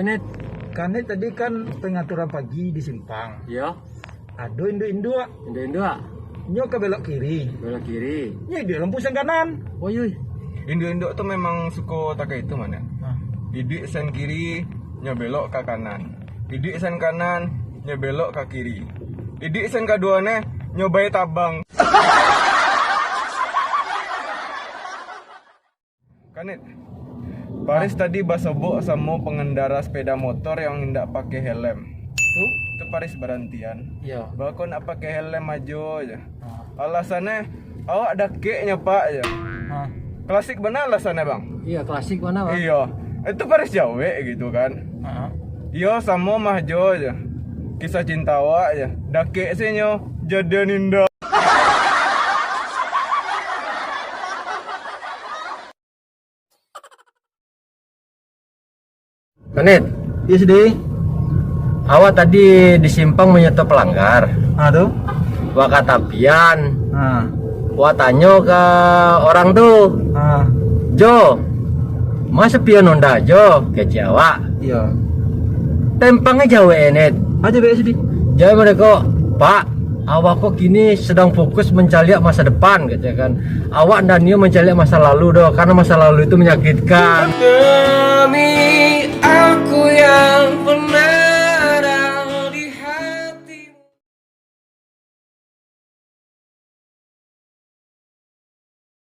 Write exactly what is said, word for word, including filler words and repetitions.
Kanit, Kanit tadi kan pangaturan pagi di simpang. Iyo. Ado induak-induak. Induak-induak. Nyo ka belok kiri. Belok kiri. Nyo iduik lampu sen kanan. Oi, oi. Induak-induak tu memang suko takah itu, Manit. Hah. Iduik sen kiri, nyo belok ka kanan. Iduik sen kanan, nyo belok ka kiri. Iduik sen kaduo neh, nyo bae tabang. Kanit, Paris tadi basobok samo pangendara sepeda motor yang indak pakai helm. Tu? Tu Paris barantian. Iyo. Bako nak pakai helm ajo je. Ha. Alasannyo, "Awak dakek nyo, Pak," je. Ha. Klasik bana alasannyo, Bang. Iyo, klasik bana, Bang. Iyo. Itu Paris jawek gitu kan. Ha. "Iyo, samo mah jo," je. "Kisah cinta awak," je. "Dakek se nyo, jadian indak." Kanit. Iyo, Sidi. Awak tadi di simpang manyeto palanggar. Ha, tu. Wak ka tapian. Ha. Wak tanyo ka urang tu. Ha. "Jo, ma sapion Honda jo?" kecek awak. Iyo. Tempangnyo jawek, Nit. Ajo bae, Sidi. Jawek mereka, "Pak, awak ko kini sedang fokus mancaliak masa depan," kecek kan. "Awak ndak nio mancaliak masa lalu doh, karena masa lalu itu menyakitkan." Demi aku yang